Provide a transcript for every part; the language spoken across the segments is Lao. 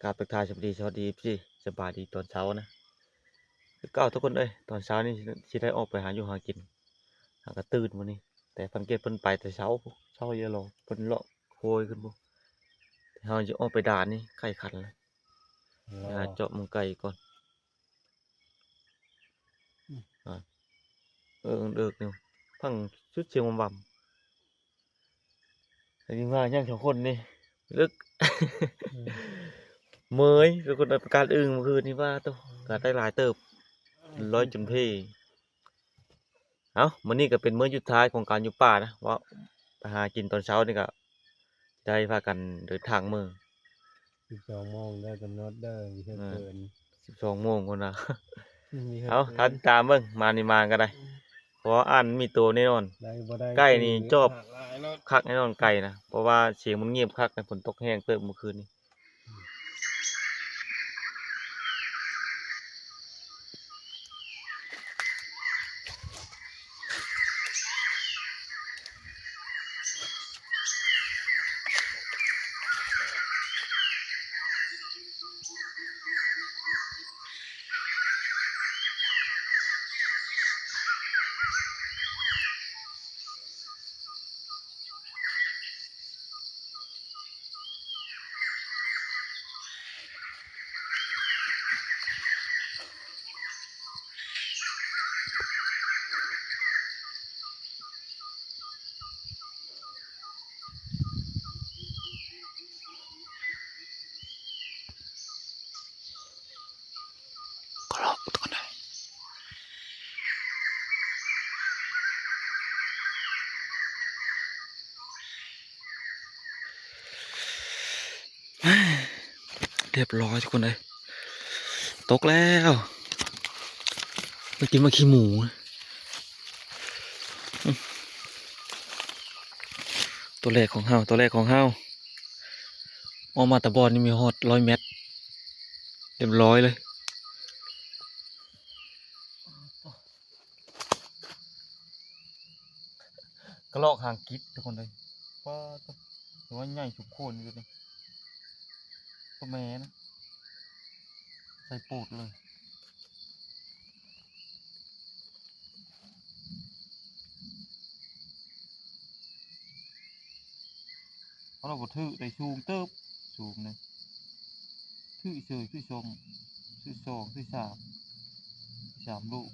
ກາບທັກທາຍສະບາຍດີ ສະຫວັດດີ ເອັຟຊີ ສະບາຍດີຕອນເຊົ້ານະ. ຄືເກົ່າທຸກຄົນເອີຍ, ຕອນເຊົ້ານີ້ຊິໄດ້ອອກໄປຫາຢູ່ຫາກິນ, ຫາກະຕື່ນມື້ນີ້, ແຕ່ພັນເກດເພິ່ນໄປແຕ່ເຊົ້າ, ເຊົ້າເຢີລອ ເພິ່ນເລາະໂຄຍຂຶ້ນພຸ້ນ. ແຕ່ເຮົາຈະອອກໄປດ່ານນີ້ ໄກ່ຂັນແລ້ວ, ເລາະ ຫາເຈາະມັງໄກ່ກ່ອນ. ອືມ ອ່າ ເອີ ເອີກຢູ່ ຟັງສຸດສຽງວຳໆ. ໄດ້ຍິນວ່າຍັງສອງຄົນນີ້ ລຶກ ອືມ ເມີຍ ຄືຄົນໄດ້ປະກາດອຶ່ງມື້ຄືນນີ້ວ່າ ໂຕ ກະໄດ້ຫຼາຍເຕີບ ອືມ ລອຍຈົນເພ. ເອົ້າ ມື້ນີ້ກະເປັນມື້ສຸດທ້າຍຂອງການຢູ່ປ່ານະ ວ່າໄປຫາກິນຕອນເຊົ້ານີ້ກະ ໄດ້ພາກັນເດີນທາງເມືອ ສິບສອງໂມງເດີ ກຳນົດເດີ ມີເຮັດ ເອີ ເກີນ ສິບສອງໂມງພຸ້ນນະ. ມີເຮັດ ເອົ້າ ເກີນ ຖ້າຕິດຕາມເບິ່ງ ມານີ້ມາກະໄດ້ ເພາະວ່າອັນມີໂຕແນ່ນອນ. ໄດ້ບໍ່ໄດ້ ໄກ່ນີ້ຈອບ ຫຼາກຫຼາຍເນາະ ຄັກແນ່ນອນໄກ່ນະ ເພາະວ່າສຽງມັນງຽບຄັກນະ ຝົນຕົກແຮງເຕີບມື້ຄືນນີ້. ກະລອກຕົວນັ້ນ ຮຽບຮ້ອຍທຸກຄົນເອີຍ ຕົກແລ້ວ ໄປກິນໝາກຂີ້ໝູ. ຕົວແລກຂອງເຮົາ ຕົວແລກຂອງເຮົາ ອອກມາແຕ່ບ່ອນນີ້ມີຮອດຮ້ອຍແມັດ ຮຽບຮ້ອຍເລີຍ. ກະລອກຫາງກິດທຸກຄົນເອີຍ ປາດໂທ້ ຖືວ່າໃຫຍ່ສົມຄວນຢູ່ເດ ໂຕແມ່ນະ ໃສ່ໂປດເລີຍ. ເອົາລະບໍ່ຖືກໄດ້ ສູງເຕີບ ສູງເລີຍ ຖືກເສີຍ ຖືກສອງ ຖືກສອງ ຖືກສາມ ສາມລູກ.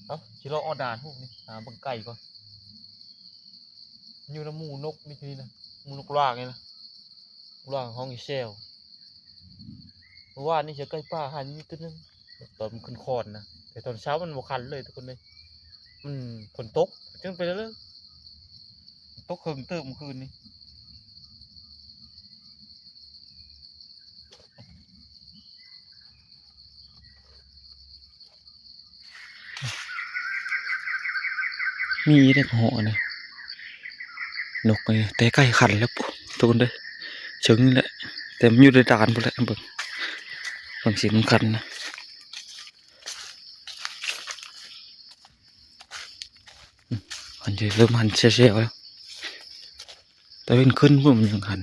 ເອົ້າ ຊິເລາະເອົາດ່ານພຸ້ນນີ້ ຫາເບິ່ງໄກ່ກ່ອນ ຢູ່ນຳໝູນົກນີ້ ນີ້ນະ ໝູນົກລາກນີ້ນະ ລາກຮ້ອງອີແຊວ. ເມື່ອວານນີ້ເສືອໄກ່ປ່າຫັນມີໂຕໜຶ່ງ ຕອນມັນຂຶ້ນຄອນນະ ແຕ່ຕອນເຊົ້າມັນບໍ່ຄັນເລີຍທຸກຄົນເອີຍ ມັນຝົນຕົກ ຈັ່ງໄປເລີຍ ຕົກເຄິ່ງເຕີບມື້ຄືນນີ້. ມີອີກເດ້ ເຫາະນະ ນົກນີ້ ແຕ່ໄກ່ຂັນແລ້ວ ໂອ້ ທຸກຄົນເດີ ເຊິ່ງນີ້ແຫຼະ ແຕ່ມັນຢູ່ໃນດ່ານພຸ້ນແຫຼະ ເບິ່ງ ຟັງສຽງມັນຂັນນະ. ອືມ ມັນຈະເລີ່ມຫັນແຊວໆແລ້ວ ຕາເວັນຂຶ້ນພຸ້ນມັນຍັງຫັນ.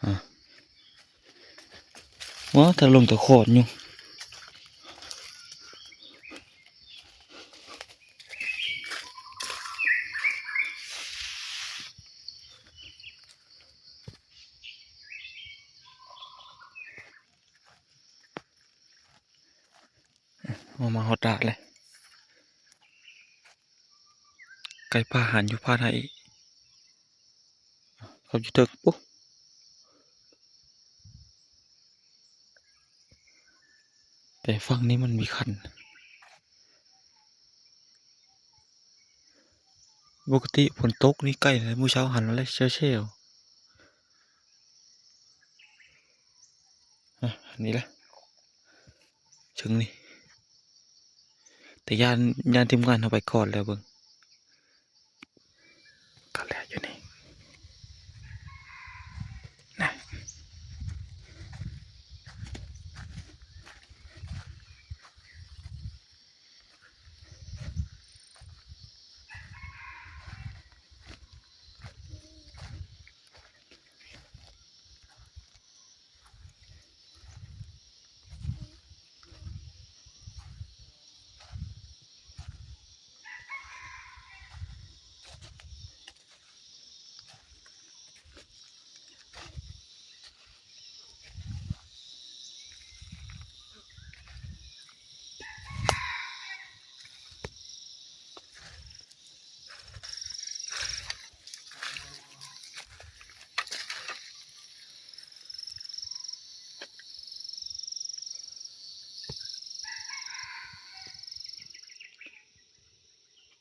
ອາ ວ້າ ຖ້າລົງຕະຂອນຢູ່ ອອກມາຮອດດ່ານແລ້ວ ໄກ່ປ່າຫັນຢູ່ພາດໃຫ້ ເຂົາຢູ່ເທິງພຸ້ນ ແຕ່ຝັ່ງນີ້ມັນມີຄັນ ປົກກະຕິຝົນຕົກນີ້ໄກ່ ມື້ເຊົ້າຫັນແລ້ວແຊວໆ. ອາ ອັນນີ້ລະ ເຊິ່ງນີ້ ແຕ່ຢ້ານ ຢ້ານທີມງານເຮົາໄປກ່ອນແລ້ວເບິ່ງ ກັນແລ້ວ ອັນນີ້ນະ.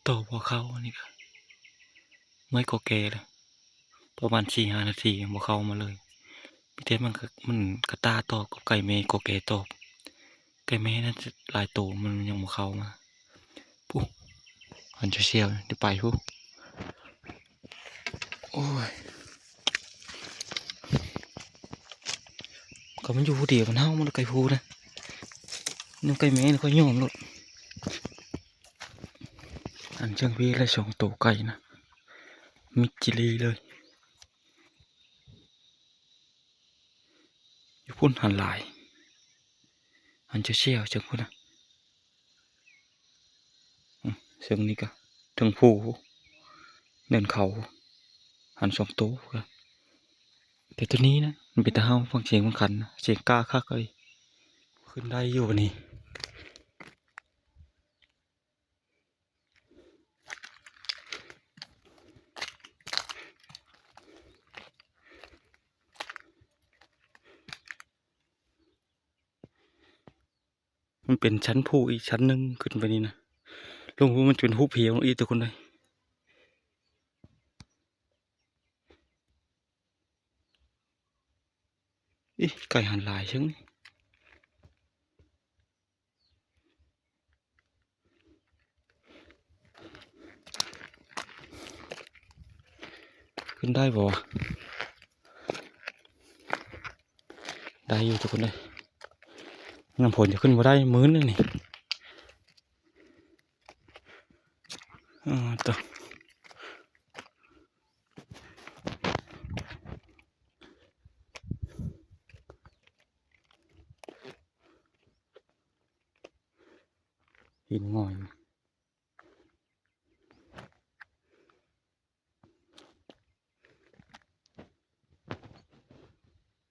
ຕໍ່ບໍ່ເຂົ້າ ອັນນີ້ກະໄມ້ກໍແກ່ແລ້ວ ປະມານສີ່ຫ້ານາທີຍັງບໍ່ເຂົ້າມາເລີຍ ມີແຕ່ມັນກະ ມັນກະຕ່າຕອບກັບໄກ່ແມ່ກໍແກ່ຕອບ ໄກ່ແມ່ນັ້ນຫຼາຍໂຕ ມັນຍັງບໍ່ເຂົ້າມາ. ພຸ້ນ ອັນຈະສ່ຽວໄດ້ໄປພຸ້ນ. ໂອ້ຍ ກໍມັນຢູ່ຜູ້ດຽວ ມັນເຫົ່າມັນໄກ່ຜູ້ນະ ນຳໄກ່ແມ່ນະ ຂ້ອຍຍອມໂລດ. ອັນເຊິ່ງພີ້ລະສອງໂຕໄກ່ນະ ມິດຈີ່ລີເລີຍ. ຢູ່ພຸ້ນຫັ້ນຫຼາຍ ອັນຈະສ່ຽວເຊິ່ງພຸ້ນນະ. ອືມ ເຊິ່ງນີ້ກະເທິງພູເນີນເຂົາ ຫັ້ນສອງໂຕ. ແຕ່ໂຕນີ້ນະ ມັນເປັນຕາເຫົ່າ ຟັງສຽງມັນຂັນນະ ສຽງກ້າຄັກເລີຍ. ຂຶ້ນໄດ້ຢູ່ບາດນີ້. ມັນເປັນຊັ້ນພູອີກຊັ້ນໜຶ່ງຂຶ້ນໄປນີ້ນະ ລົງພູມັນຈະເປັນຮູບຫຽງອີກ ທຸກຄົນເອີຍ. ອີ ໄກ່ຫັ້ນຫຼາຍເຊິ່ງນີ້. ຂຶ້ນໄດ້ບໍ່? ໄດ້ຢູ່ທຸກຄົນເອີຍ ນ້ຳຝົນຈະຂຶ້ນບໍ່ໄດ້ ມື່ນນີ້. ເອີ ໂຕ ຫີນງ່ອຍ.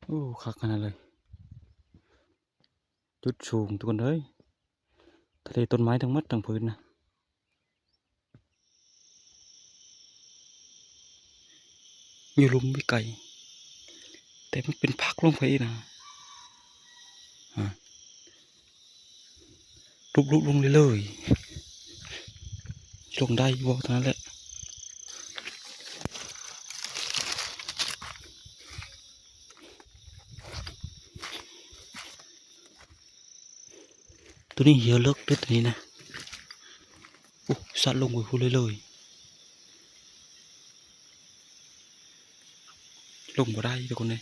ໂອ້ ຄັກຂະໜາດເລີຍ ຈຸດສູງທຸກຄົນເອີຍ ທະເລຕົ້ນໄມ້ທັງໝົດທັງພື້ນນະ. ຢູ່ລຸ່ມໄກໆ ແຕ່ມັນເປັນພັກລົງໄປອີກນະ ອາ ລຸບໆລົງເລື້ອຍໆ ລົງໄດ້ບໍ່ເທົ່ານັ້ນແຫຼະ. ໂຕນີ້ເຫືອເລິກເດ້ ໂຕນີ້ນະ. ໂອ້ ສັດລົງໄປພຸ້ນເລີຍ ລົງບໍ່ໄດ້ທຸກຄົນເອີຍ.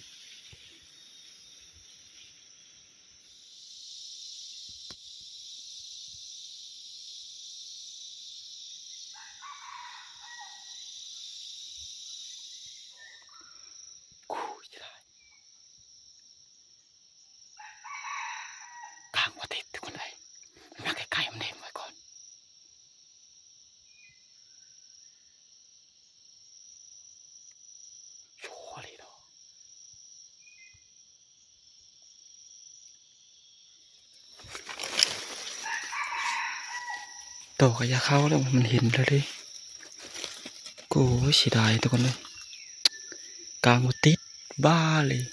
ກາງບໍ່ຕິດທຸກຄົນເອີຍ ມັນມາໃກ້ໆ ມັນເຫັນໄວ້ກ່ອນ ຊົ່ວເລີຍເນາະ. ຕໍ່ກະຢາກເຂົ້າແລ້ວ ມັນເຫັນແລ້ວເດ້. ໂອ້ຍ ເສຍດາຍທຸກຄົນເອີຍ ກາງບໍ່ຕິດ ບ້າເລີຍ.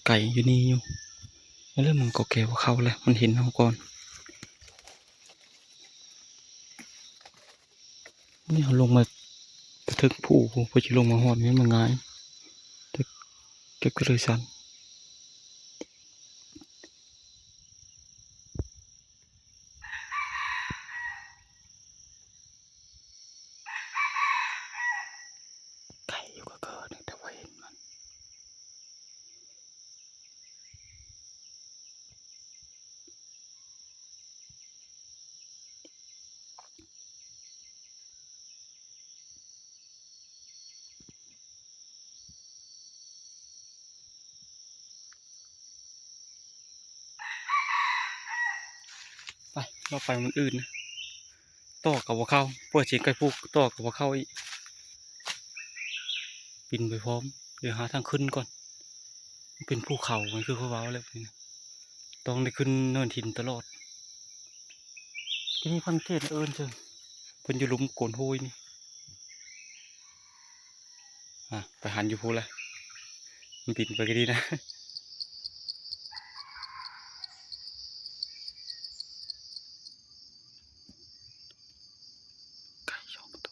ໄກ່ຢູ່ນີ້ຢູ່ ແລ້ວມັນກໍແກ່ບໍ່ເຂົ້າແລ້ວ ມັນເຫັນເຮົາກ່ອນ. ນີ້ເຮົາລົງມາແຕ່ເທິງພູພຸ້ນ ເພື່ອຊິລົງມາຮອດນີ້ມັນງ່າຍ ແຕ່ ແຕ່ກະເລີຍຊັນ. ເລາະໄປໝ່ອງອື່ນນະ. ຕໍ່ກໍບໍ່ເຂົ້າ, ເປີດສຽງໄກ່ພຸກຕໍ່ກໍບໍ່ເຂົ້າອີກ. ປິ່ນໄປພ້ອມ, ດຽວຫາທາງຂຶ້ນກ່ອນ. ມັນເປັນພູເຂົາ, ມັນຄືເຂົາເວົ້າແຫຼະ, ຕ້ອງໄດ້ຂຶ້ນເນີນຫີນຕະຫຼອດ. ທີ່ນີ້ພັນເຂດເອີ້ນເຊີງ, ເພິ່ນຢູ່ລຸ່ມໂກນໂຫ້ຍນີ້. ອ່ະ ໄປຫັນຢູ່ພຸ້ນລະ, ມັນບິນໄປກໍດີນະ. ໄກ່ສອງໂຕ.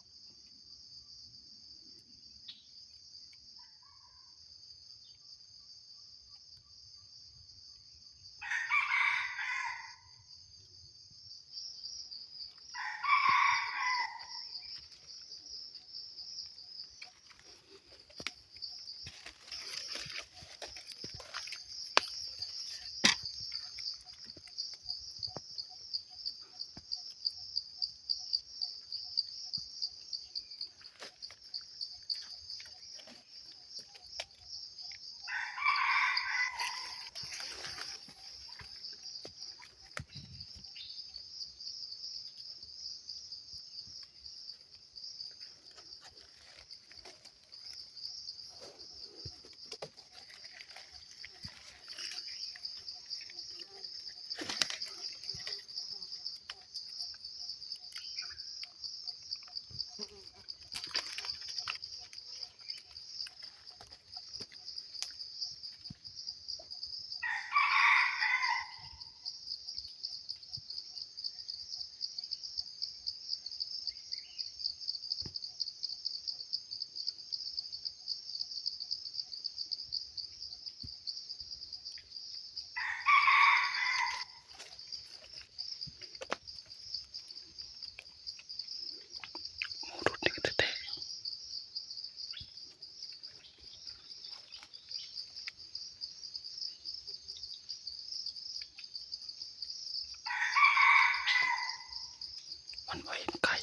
ມັນບໍ່ເຫັນໄກ່.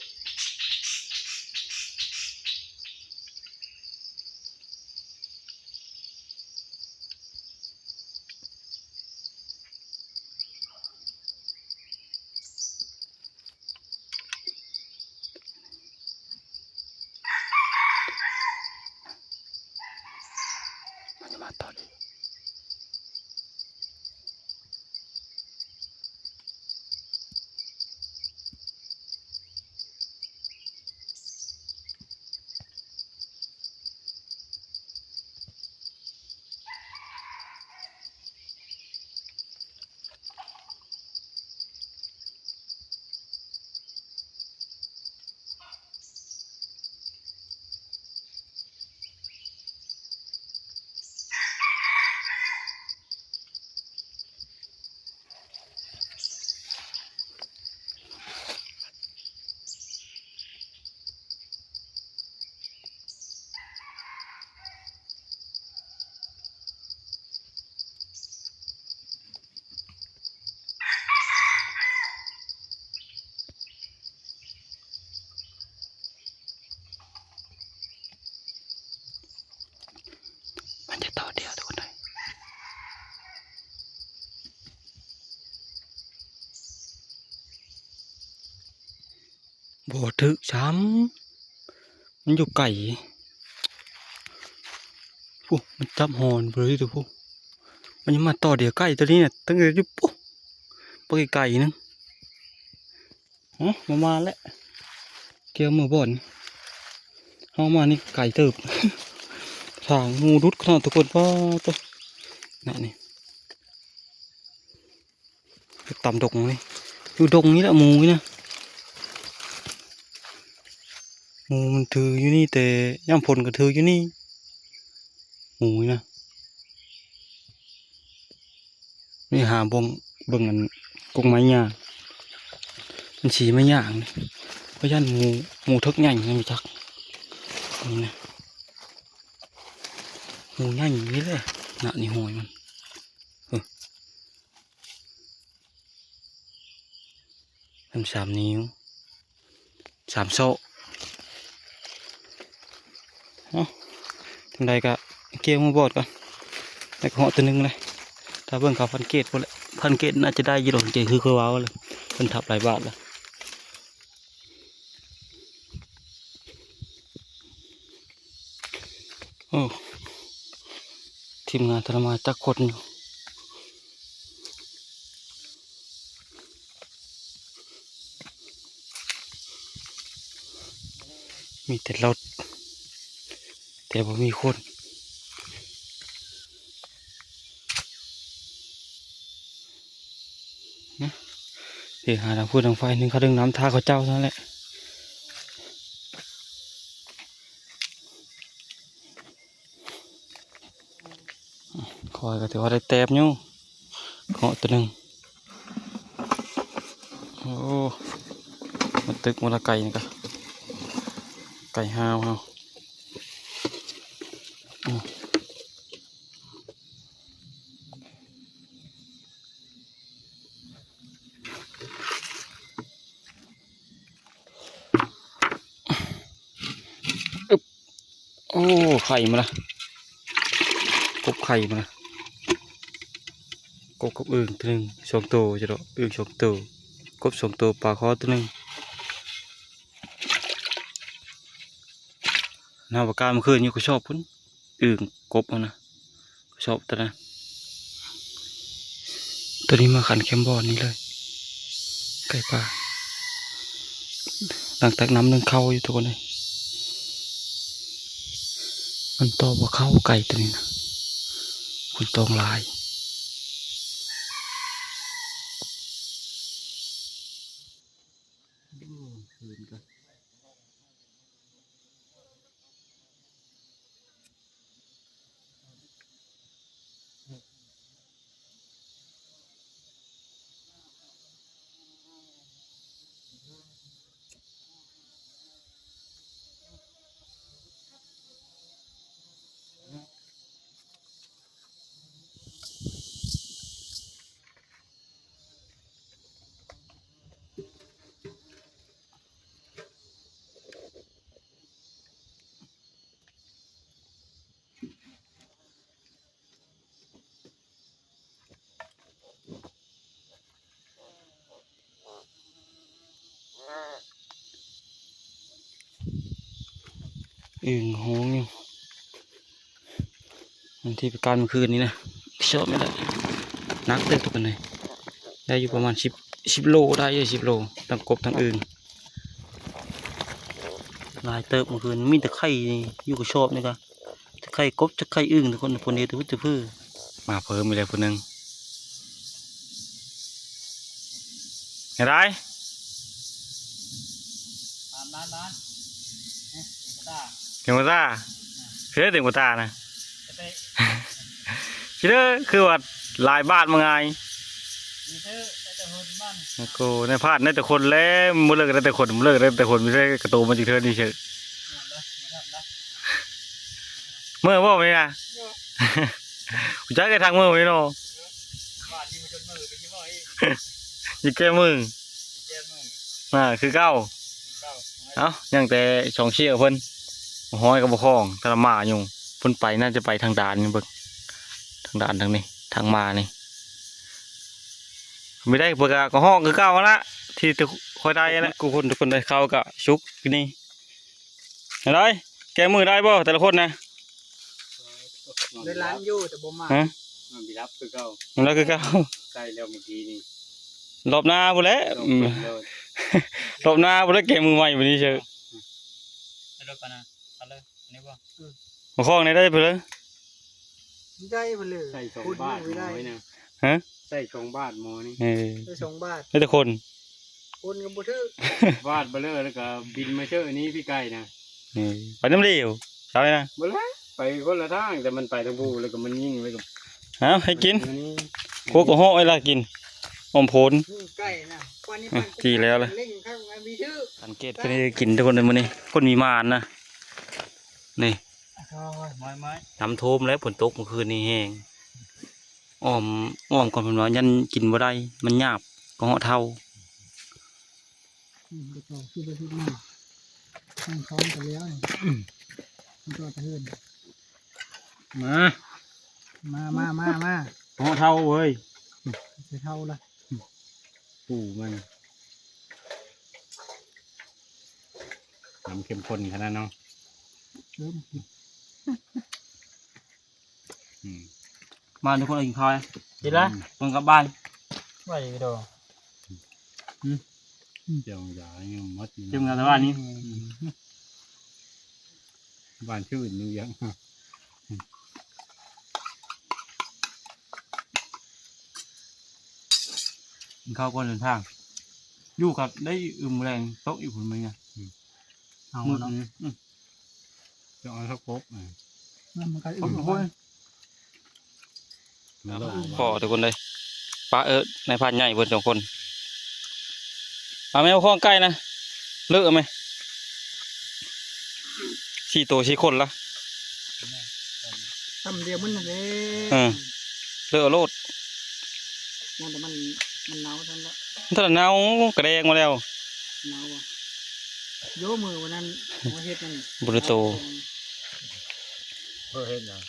ມັນຈະມາຕອນນີ້. ມັນຈະຕໍ່ດຽວທຸກຄົນເອີຍ. ບໍ່ຖືກຊ້ຳ, ມັນຢູ່ໄກ. ໂອ້ ມັນຈັບຮອນພຸ້ນເລີຍທຸກຄົນ. ມັນຍັງມາຕໍ່ດຽວໄກ່ຕົວນີ້ນະ, ຕັ້ງແຕ່ຢູ່ ໂອ້ ໄປໄກໜຶ່ງ. ຮະ ມາ ມາແລ້ວ, ກ່ຽວມືບ່ອນ. ເຮົາມານີ້ໄກເຕີບ. ທາງໝູດຸດຂະໜາດທຸກຄົນ. ປ້າໂຕ ນະນີ້ ຕາມດົງນີ້, ຢູ່ດົງນີ້ແຫຼະໝູນີ້ນະ. ໝູມັນຖືຢູ່ນີ້, ແຕ່ຍາມຝົນກໍຖືຢູ່ນີ້ ໝູນີ້ນະ. ນີ້ຫາເບິ່ງ ເບິ່ງອັນກົກໄມ້ຫຍ້າ, ມັນສີໄມ້ຫຍ້ານີ້. ຂ້ອຍຢ້ານໝູ ໝູເຖິກໃຫຍ່ ຍັງບໍ່ຈັກ. ນີ້ນະ ໝູໃຫຍ່ນີ້ແຫຼະນະ, ນີ້ຮອຍມັນ. ເອີ ມັນສາມນິ້ວ ສາມຊອກ. ເອົ້າ ຈັ່ງໃດກະກ່ຽວມືບອດກ່ອນ, ແລ້ວກໍເຫາະຕົວໜຶ່ງເລີຍ. ຖ້າເບິ່ງເຂົາພັນເກດພຸ້ນແຫຼະ ພັນເກດໜ້າຈະໄດ້ຢູ່ດອກ ເກດຄືຂ້ອຍເວົ້າແຫຼະ ເພິ່ນທັບຫຼາຍບາດແລ້ວ. ໂອ້ ທີມງານທະລະມານຈັກຄົນຢູ່ ມີແຕ່ລົດ ແຕ່ບໍ່ມີຄົນ. ນະ ເອີ ຫາທາງພູທາງໄຟໜຶ່ງເຂົາດຶງນ້ຳ ຖ້າເຂົາເຈົ້ານັ້ນແຫຼະ. ຂ້ອຍກໍຖືວ່າໄດ້ແຕ້ມຢູ່ ເກາະຕົວໜຶ່ງ. ໂອ້ ມາຕຶກມາລະໄກ່ນີ້ກະ ໄກ່ຫ້າວເຮົາ. ອືມ ໂອ້ ໄຂ່ມາລະ ກົບໄຂ່ມາລະ ກົບກັບອຶ່ງໂຕໜຶ່ງ ສອງໂຕ ຈະດອກ ອຶ່ງສອງໂຕ ກົບສອງໂຕ ປາຄໍໂຕໜຶ່ງ. ນຳປະການເມື່ອຄືນຢູ່ກະສອບພຸ້ນ ອຶ່ງ ກົບຫັ້ນນະ ກະສອບໂຕນັ້ນ. ໂຕນີ້ມາຂັນແຄມບ່ອນນີ້ເລີຍ ໄກ່ປ່າ ຫຼັງຕັກນ້ຳໜຶ່ງເຂົ້າຢູ່ທຸກຄົນເອີຍ. ມັນຕອບວ່າເຂົ້າໄກ່ໂຕນີ້ນະ ຄົນຕ້ອງຫຼາຍ. ອຶ່ງຮ້ອງຢູ່ ອັນທີ່ໄປການມື້ຄືນນີ້ນະ ຊອບແມ່ນໄດ້ ໜັກເຕີບທຸກຄົນເອີຍ ໄດ້ຢູ່ປະມານສິບ ສິບໂລ ໄດ້ຢູ່ສິບໂລ ທັງກົບທັງອຶ່ງ ຫຼາຍເຕີບມື້ຄືນ ມີແຕ່ໄຂ່ຢູ່ກະສອບນີ້ກະ ໄຂ່ກົບ ຈັກໄຂ່ອຶ່ງ ທຸກຄົນ ເພິ່ນເຮັດແຕ່ພຶດແຕ່ພື ມາເພີ່ມອີກແລ້ວຜູ້ໜຶ່ງ ເຮັດໄດ້ ເຮັດບໍ່ຕາ ເຮັດເອງບໍ່ຕານະ ຊິເດີ ຄືວ່າຫຼາຍບາດມາງ່າຍ ໂອ້ໂຫ ໃນພາດ ໃນແຕ່ຄົນແຫຼະ ມື້ເລີກໄດ້ແຕ່ຄົນ ມື້ເລີກໄດ້ແຕ່ຄົນ ມີແຕ່ກະໂຕມາຈິກເທື່ອນີ້ເຊີ ເມື່ອບໍ່ມີນະ ຮູ້ຈັກໄອ້ທາງເມື່ອບໍ່ມີເນາະ ຢູ່ແກ້ມື ອ່າ ຄືເກົ່າ ເອົ້າ ຍັງແຕ່ສອງເຊຍເພິ່ນ ບໍ່ຮ້ອຍກັບບໍ່ຄອງ ທະລະມານຢູ່ ເພິ່ນໄປ ໜ້າຈະໄປທາງດ່ານນີ້ເບິ່ງ ທາງດ່ານທາງນີ້ ທາງມານີ້ ມີໄດ້ເພິ່ນກະ ກະຮ້ອງຄືເກົ່າຫັ້ນລະ ທີ່ຂ້ອຍໄດ້ຫັ້ນແຫຼະ ກູຄົນ ທຸກຄົນໄດ້ເຂົ້າກະສຸກຢູ່ນີ້ ໄດ້ ແກ້ມືໄດ້ບໍ່ແຕ່ລະຄົນນະ ໄດ້ລ້ານຢູ່ແຕ່ບໍ່ມາ ຮະ ນອນບໍ່ຫຼັບຄືເກົ່າ ນອນບໍ່ຫຼັບຄືເກົ່າ ໃກ້ແລ້ວມື້ກີ້ນີ້ ລອບໜ້າພຸ້ນແຫຼະ ລອບໜ້າພຸ້ນແຫຼະ ແກ້ມືໃໝ່ບາດນີ້ເຊີ ໄດ້ລົດປານນັ້ນ ເອົາເລີຍ ອັນນີ້ບໍ່ ເອີ ມາຂອງນີ້ໄດ້ພຸ້ນເລີຍ ໄດ້ພຸ້ນເລີຍ ໃສ່ສອງບາດ ໝໍນີ້ນະ ຮະ ໃສ່ສອງບາດ ໝໍນີ້ ເອີ ໃສ່ສອງບາດ ມີແຕ່ຄົນ ຄົນກໍບໍ່ຖືກ ບາດເບີເລີ ແລ້ວກໍບິນມາເຊີນີ້ ພີ່ໄກ່ນະ ເອີ ໄປນຳເດວ ເຈົ້ານະ ບໍ່ແລ້ວ ໄປຄົນລະທາງ ແຕ່ມັນໄປທາງພູ ແລ້ວກໍມັນຍິງ ແລ້ວກໍ ເອົາ ໃຫ້ກິນ ຄົວກໍເຫາະໄວ້ລະກິນ ອ້ອມໂພນ ໄກ່ນະ ອືມ ຈີ່ແລ້ວລະ ສັງເກດເພິ່ນກິນທຸກຄົນ ມື້ນີ້ຄົນມີມານນະ ນີ້ ນ້ຳຖ້ວມແລ້ວ ຝົນຕົກມື້ຄືນນີ້ແຮງ ອ້ອມ ອ້ອມກ່ອນເພິ່ນວ່າ ຢ້ານກິນບໍ່ໄດ້ ມັນຫຍາບ ກະເຫາະເທົ້າ ອືມ ໄປຕໍ່ ຄືໄປຄືມາ ທາງທ້ອງກະແລ້ວນີ້ ອືມ ມັນກໍຕະເຮືອນ ມາ ມາ ມາ ມາ ມາ ເຮົາເຖົ້າເວີຍ ຊິເຖົ້າລະ ປູມັນ ນ້ຳເຂັ້ມຂຸ້ນຂະໜາດເນາະ ເລີ່ມກິນ ອືມ ມາທຸກຄົນ ເອົາກິນເຂົ້າ ກິນລະ ອືມ ເບິ່ງກັບບ້ານ ໄຫວຢູ່ດອກ ອືມ ເຈົ້າຢາຍັງໝົດຢູ່ ເຈົ້າເມືອແຕ່ບ້ານນີ້ ອືມ ບ້ານຊື່ນຢູ່ຍັງ ກິນເຂົ້າກ່ອນເດີນທາງ ຢູ່ກັບໄດ້ອຶມແລງຕົກຢູ່ພຸ້ນມື້ນີ້ ອືມ ເອົາເນາະ ມື້ນີ້ ອືມ ຈະເອົາສັກກົບ ມັນກໍອຶມ ໂອ້ຍ ພໍທຸກຄົນເອີຍ ປະເອີ ນາຍພານໃຫຍ່ເພິ່ນສອງຄົນ ເອົາແມ່ ເອົາຂອງໄກ່ນະ ເລີກເອົາແມ່ ສີ່ໂຕສີ່ຄົນລະ ຊຳດຽວມັນນັ້ນແຫຼະ ເອີ ເລີກເອົາໂລດ ມັນ ມັນ ມັນເນົ່າຊັ້ນລະ ມັນທັນເນົ່າ ກະແດງມາແລ້ວ ເນົ່າບໍ່ ໂຍ ມື້ວັນນັ້ນ ເຮົາເຮັດນັ້ນ ບໍ່ໄດ້ໂຕ ເພິ່ນເຮັດຫຍັງ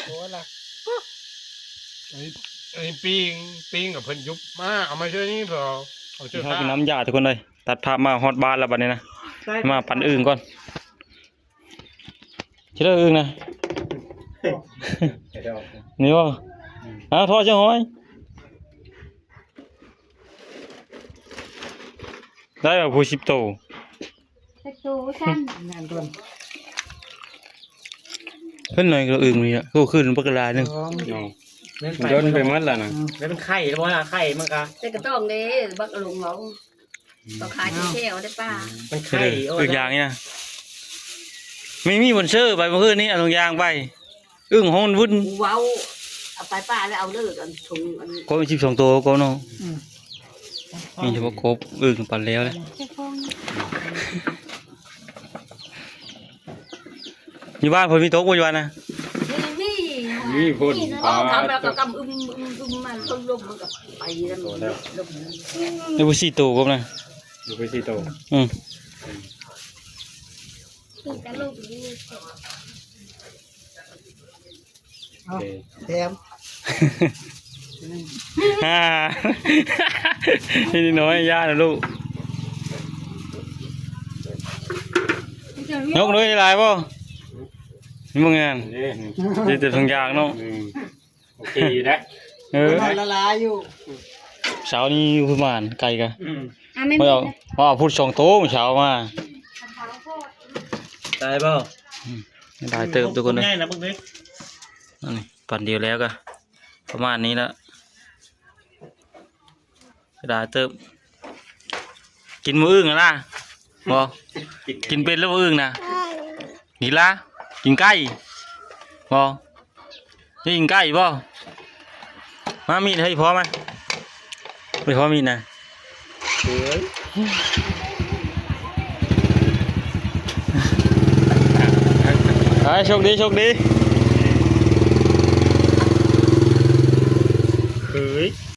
ໂອ້ລະ ອັນນີ້ ອັນນີ້ປີ້ງ ປີ້ງກັບເພິ່ນຍຸບ ມາ ເອົາມາຊ່ວຍນີ້ ເພິ່ນເອົາ ເອົາຊ່ວຍ ກິນເຂົ້າກິນນ້ຳຢາທຸກຄົນເອີຍ ຕັດພາບມາຮອດບ້ານແລ້ວບັດນີ້ນະ ມາປັ່ນອຶ່ງກ່ອນ ຊິໄດ້ອຶ່ງນະ ນີ້ບໍ່ ອືມ ເອົາ ທອດຈັກຫອຍ ໄດ້ບໍ່ຜູ້ສິບໂຕ ຈັກໂຕຊັ້ນ ງານກ່ອນ ເພິ່ນໜ້ອຍກໍອຶ່ງນີ້ ໂຕຂຶ້ນບັກຫຼາຍໜຶ່ງ ເອີ ໂດນໄປໝົດແລ້ວນະ ອືມ ແລ້ວມັນໄຂ່ບໍ່ລະ ໄຂ່ມັນກະ ໃສ່ກະຕ້ອງເດ້ ບັກອະຫຼົງເຮົາ ອືມ ເຂົາຂາຍແຖວໄດ້ປາ ມັນໄຂ່ ອຶ່ງຢ່າງນີ້ນະ ມີ ມີສປອນເຊີໄປມື້ຄືນນີ້ ເອົາທຸງຢາງໄປ ອຶ່ງຫ້ອງວຸ້ນ ເວົ້າ ເອົາໄປປ້າແລ້ວເອົາເລີກ ອັນຖົງອັນ ກໍສິບສອງໂຕກໍເນາະ ອືມ ມີສະເພາະກົບ ອຶ່ງປັ່ນແລ້ວແຫຼະ ຢູ່ບ້ານເພິ່ນມີຕົກບໍ່ຢູ່ບ້ານນະ ມີ ມີ ມີພຸ້ນ ມີນະ ປາ ເອົາທຳແລ້ວກໍກຳອຶມ ອຶມ ອຶມ ມັນລົມ ລົມມັນກໍໄປແລ້ວ ໂຕແລ້ວ ລົມ ນີ້ບໍ່ສີ່ໂຕກົບນະ ບໍ່ໄປສີ່ໂຕ ອືມ ເອົາ ໂອເຄ ແຖມ ອ່າ ນີ້ນ້ອຍ ຢ່ານະລູກ ຍົກດ້ວຍຫຼາຍບໍ່? ນີ້ບໍ່ງານ ເດ້ ເຮັດແຕ່ທຸງຢາງເນາະ ອືມ ໂອເຄຢູ່ເດ້ ເອີ ມັນລະລາຍຢູ່ ເຊົ້ານີ້ຢູ່ປະມານໄກກະ ອືມ ອ່ະ ແມ່ນ ເອົາ ເອົາພຸດສອງໂຕເຊົ້າມາ ໄດ້ບໍ່? ອືມ ຫຼາຍເຕີບທຸກຄົນເດີ ໃຫຍ່ນະເບິ່ງເດ້ ອັນນີ້ ປັນດຽວແລ້ວກະປະມານນີ້ລະ ເສຍດາຍເຕີບ ກິນໝູອຶ່ງຫັ້ນນະ ບໍ່ ກິນເປັນແລ້ວໝູອຶ່ງນະ ກິນລະ ກິນໄກ່ ບໍ່ ໄດ້ກິນໄກ່ບໍ່? ມາມີດໃຫ້ພໍ່ມາ ໄປພໍ່ມີດນະ ເອີ ໄປ ໂຊກດີ ໂຊກດີ.